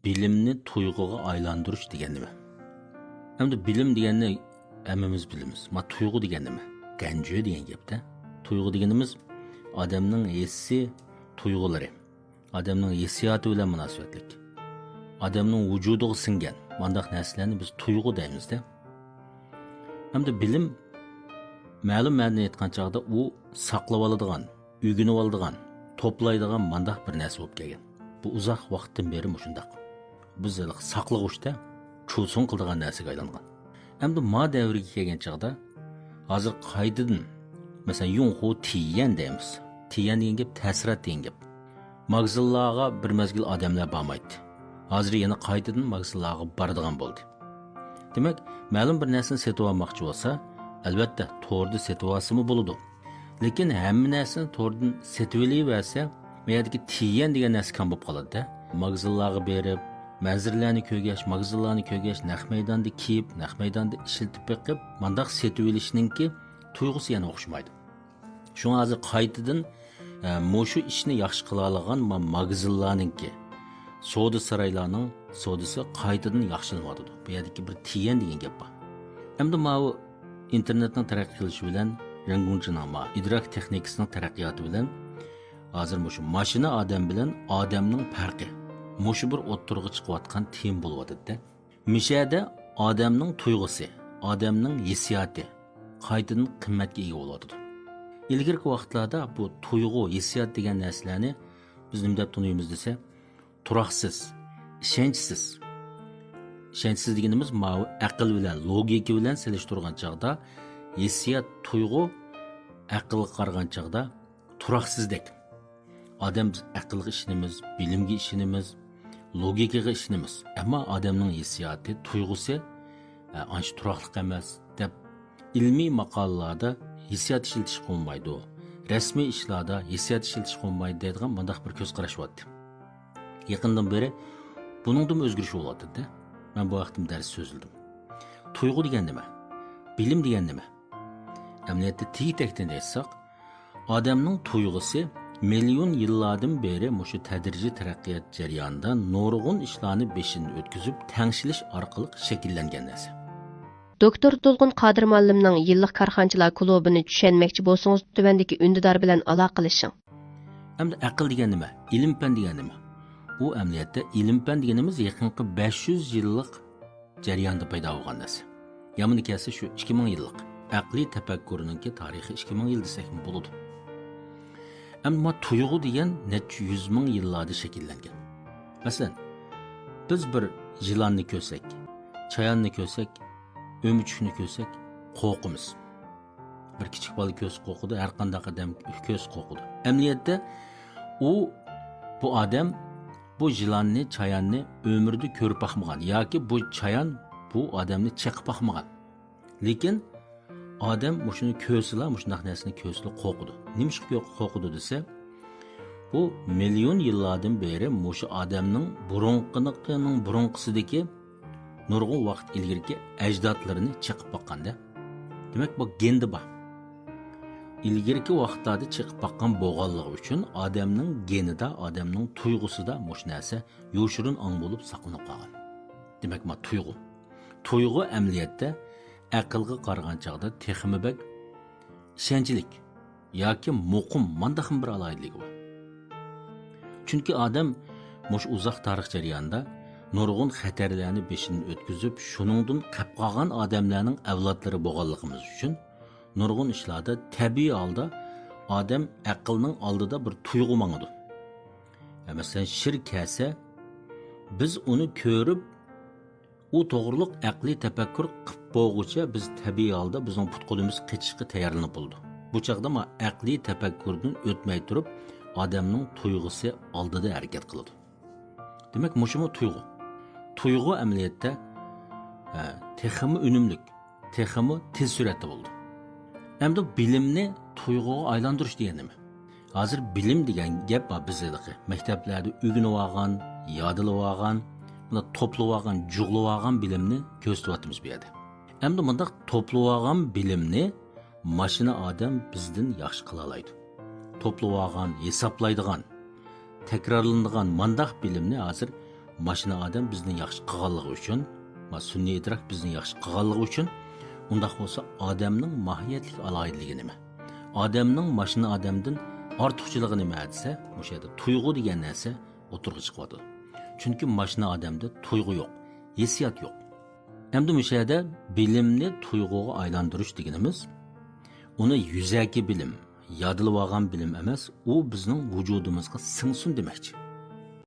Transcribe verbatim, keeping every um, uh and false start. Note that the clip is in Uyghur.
بىلىمنى تۇيغۇغا ئايلاندۇرۇش دېگەن نېمە؟ ئەمدى بىلىم دېگەننى ھەممىمىز بىلىمىز. ما تۇيغۇ دېگەن نېمە؟ گەنجۈ دېگەن گەپتە. تۇيغۇ دېگىنىمىز ئادەمنىڭ ھېسسىي تۇيغۇلىرى، ئادەمنىڭ ھېسسىياتى بىلەن مۇناسىۋەتلىك، ئادەمنىڭ ۋۇجۇدىغا سىڭگەن مانداق نەرسىلەرنى بىز تۇيغۇ دەيمىزدە. ئەمدى بىلىم، مەلۇم مەنىدىن ئېيتقان چاغدا، ئۇ ساقلىۋالىدىغان، ئۆگىنىۋالىدىغان، توپلايدىغان مانداق بىر نەرسە بولۇپ كەلگەن. بۇ ئۇزاق ۋاقىتتىن بېرى مۇشۇنداق. بىز ھېلىقى ساقلىغۇچتا چۇسۇڭ قىلىدىغان نەرسىگە ئايلانغان. ئەمدى ما دەۋرگە كەلگەن چاغدا، ھازىر قايتىدىن، مەسىلەن، يۇڭخۇ تىيەن دەيمىز. تىيەن دېگەن گەپ تەسىرات دېگەن گەپ. ماگىزىنلارغا بىر مەزگىل ئادەملەر بارمايتتى. ھازىر يەنە قايتىدىن ماگىزىنلارغا بارىدىغان بولدى. دېمەك، مەلۇم بىر نەرسىنى سېتىۋالماقچى بولسا، ئەلۋەتتە، توردا سېتىۋالسىمۇ بولىدۇ. لېكىن ھەممە نەرسىنى توردىن سېتىۋېلىۋەرسە، بۇ يەردىكى تىيەن دېگەن نەرسە كەم بولۇپ قالىدۇ-دە. ماگىزىنلارغا بېرىپ، مەنزىرىلەرنى كۆرگەچ، ماگىزىنلارنى كۆرگەچ، نەق مەيداندا كىيىپ، نەق مەيداندا ئىشلىتىپ بېقىپ، مانداق سېتىۋېلىشنىڭكى تۇيغۇسى يەنە ئوخشىمايدۇ. شۇڭا ھازىر قايتىدىن، ئە، مۇشۇ ئىشنى ياخشى قىلالىغان ما-، ماگىزىنلارنىڭكى، سودا سارايلارنىڭ سودىسى قايتىدىن ياخشىلىنىۋاتىدۇ. بۇ يەردىكى بىر تىيەن دېگەن گەپ بار. ئەمدى ماۋۇ ئىنتېرنېتنىڭ تەرەققىي قىلىشى بىلەن، رېڭگۇڭجىنىڭ ما ئىدراك تېخنىكىسىنىڭ تەرەققىياتى بىلەن، ھازىر مۇشۇ ماشىنا ئادەم بىلەن ئادەمنىڭ پەرقى، مۇشۇ بىر ئوتتۇرىغا چىقىۋاتقان تېما بولۇۋاتىدۇ-دە. مىشەدە ئادەمنىڭ تۇيغۇسى، ئادەمنىڭ ھېسسىياتى قايتىدىن قىممەتكە ئىگە بولۇۋاتىدۇ. ئىلگىرىكى ۋاقىتلاردا بۇ تۇيغۇ، ھېسسىيات دېگەن نەرسىلەرنى بىز نېمە دەپ تونۇيمىز دېسە، تۇراقسىز، ئىشەنچسىز. ئىشەنچسىز دېگىنىمىز ماۋۇ ئەقىل بىلەن، لوگىكا بىلەن سېلىشتۇرغان چاغدا، ھېسسىيات، تۇيغۇ ئەقىلگە قارىغان چاغدا تۇراقسىزدەك. ئادەم، بىز ئەقىلگە ئىشىنىمىز، بىلىمگە ئىشىنىمىز، لوگىكىغا ئىشىنىمىز. ئەمما ئادەمنىڭ ھېسسىياتى، تۇيغۇسى، ئە، ئانچە تۇراقلىق ئەمەس، دەپ ئىلمىي ماقالىلاردا ھېسسىيات ئىشلىتىشكە بولمايدۇ، رەسمىي ئىشلاردا ھېسسىيات ئىشلىتىشكە بولمايدۇ دەيدىغان مۇنداق بىر كۆز قاراش بارتتى. يېقىندىن بېرى بۇنىڭدىمۇ ئۆزگىرىش بولۇۋاتىدۇ-دە. مەن بۇ ھەقتىمۇ دەرس سۆزلىدىم. تۇيغۇ دېگەن نېمە؟ بىلىم دېگەن نېمە؟ ئەمەلىيەتتە تېگى-تەكتىنى ئېيتساق، ئادەمنىڭ تۇيغۇسى مىليون يىللاردىن بېرى مۇشۇ تەدرىجىي تەرەققىيات جەريانىدا نۇرغۇن ئىشلارنى بېشىدىن ئۆتكۈزۈپ تەڭشىلىش ئارقىلىق شەكىللەنگەن نەرسە. دوكتور تۇلغۇن قادىر مۇئەللىمنىڭ يىللىق كارخانىچىلار كۇلۇبىنى چۈشەنمەكچى بولسىڭىز، تۆۋەندىكى ئۈندىدار بىلەن ئالاقىلىشىڭ. ئەمدى ئەقىل دېگەن نېمە؟ ئىلىم-پەن دېگەن نېمە؟ ئۇ ئەمەلىيەتتە ئىلىم-پەن دېگىنىمىز يېقىنقى بەش يۈز يىللىق جەرياندا پەيدا بولغان نەرسە. يامىنى كەلسە شۇ ئىككى مىڭ يىللىق ئەقلىي تەپەككۇرنىڭكى تارىخى ئىككى مىڭ يىل دېسەكمۇ بولىدۇ. ئەمما تۇيغۇ دېگەن نەچچە يۈز مىڭ يىللاردا شەكىللەنگەن. مەسىلەن، بىز بىر يىلاننى كۆرسەك، چاياننى كۆرسەك، ئۆمۈچۈكنى كۆرسەك قورقىمىز. بىر كىچىك بالا كۆرسە قورقىدۇ، ھەر قانداق ئادەم كۆرسە قورقىدۇ. ئەمەلىيەتتە ئۇ، بۇ ئادەم بۇ يىلاننى، چاياننى ئۆمرىدە كۆرۈپ باقمىغان ياكى بۇ چايان بۇ ئادەمنى چېقىپ باقمىغان. لېكىن ئادەم مۇشۇنى كۆرسىلا، مۇشۇنداق نەرسىنى كۆرسىلا قورقىدۇ. نېمىشقا كۆ-، قورقىدۇ دېسە، بۇ مىليون يىللاردىن بېرى مۇشۇ ئادەمنىڭ بۇرۇنقىنىڭ بۇرۇنقىسىدىكى نۇرغۇن ۋاقىت ئىلگىرىكى ئەجدادلىرىنى چېقىپ باققاندا. دېمەك، بۇ گېندا بار. ئىلگىرىكى ۋاقىتلاردا چېقىپ باققان بولغانلىقى ئۈچۈن ئادەمنىڭ گېنىدا، ئادەمنىڭ تۇيغۇسىدا مۇشۇ نەرسە يوشۇرۇن ئاڭ بولۇپ ساقلىنىپ قالغان. دېمەك، ما تۇيغۇ. تۇيغۇ ئەمەلىيەتتە ئەقىلگە قارىغان چاغدا تېخىمۇ بەك ئىشەنچلىك ياكى مۇقىم مانداقمۇ بىر ئالاھىدىلىكى بار. چۈنكى ئادەم مۇشۇ ئۇزاق تارىخ جەريانىدا نۇرغۇن خەتەرلەرنى بېشىدىن ئۆتكۈزۈپ، شۇنىڭدىن قېلىپ قالغان ئادەملەرنىڭ ئەۋلادلىرى بولغانلىقىمىز ئۈچۈن نۇرغۇن ئىشلاردا تەبىئىي ھالدا ئادەم ئەقىلنىڭ ئالدىدا بىر تۇيغۇ ماڭىدۇ. مەسىلەن، شىر كەلسە، بىز ئۇنى كۆرۈپ، ئۇ توغرۇلۇق ئەقلىي تەپەككۇر قىپ بولغۇچە بىز تەبىئىي ھالدا بىزنىڭ پۇت-قولىمىز قېچىشقا تەييارلىنىپ بولىدۇ. بۇ چاغدا ما ئەقلىي تەپەككۇردىن ئۆتمەي تۇرۇپ، ئادەمنىڭ تۇيغۇسى ئالدىدا ھەرىكەت قىلىدۇ. دېمەك، مۇشۇمۇ تۇيغۇ. تۇيغۇ ئەمەلىيەتتە، ھە، تېخىمۇ ئۈنۈملۈك، تېخىمۇ تېز سۈرئەتتە بولىدۇ. ئەمدى بىلىمنى تۇيغۇغا ئايلاندۇرۇش دېگەن نېمە؟ ھازىر بىلىم دېگەن گەپ بار، بىز ھېلىقى مەكتەپلەردە ئۆگىنىۋالغان، يادلىۋالغان، مۇنداق توپلىۋالغان، جۇغلىۋالغان بىلىمنى كۆرسىتىۋاتىمىز بۇ يەردە. ئەمدى مۇنداق توپلىۋالغان بىلىمنى ماشىنا ئادەم بىزدىن ياخشى قىلالايدۇ. توپلىۋالغان، ھېسابلايدىغان، تەكرارلىنىدىغان مانداق بىلىمنى ھازىر ماشىنا ئادەم بىزنى ياخشى قىلغانلىقى ئۈچۈن، ما سۈنئىي ئىدراك بىزنى ياخشى قىلغانلىقى ئۈچۈن، ئۇنداق بولسا ئادەمنىڭ ماھىيەتلىك ئالاھىدىلىكى نېمە؟ ئادەمنىڭ ماشىنا ئادەمدىن ئارتۇقچىلىقى نېمە دېسە، مۇشۇ يەردە تۇيغۇ دېگەن نەرسە ئوتتۇرىغا چىقىۋاتىدۇ. چۈنكى ماشىنا ئادەمدە تۇيغۇ يوق، ھېسسىيات يوق. ئەمدى مۇشۇ يەردە بىلىمنى تۇيغۇغا ئايلاندۇرۇش دېگىنىمىز، ئۇنى يۈزەكى بىلىم، يادلىۋالغان بىلىم ئەمەس، ئۇ بىزنىڭ ۋۇجۇدىمىزغا سىڭسۇن دېمەكچى.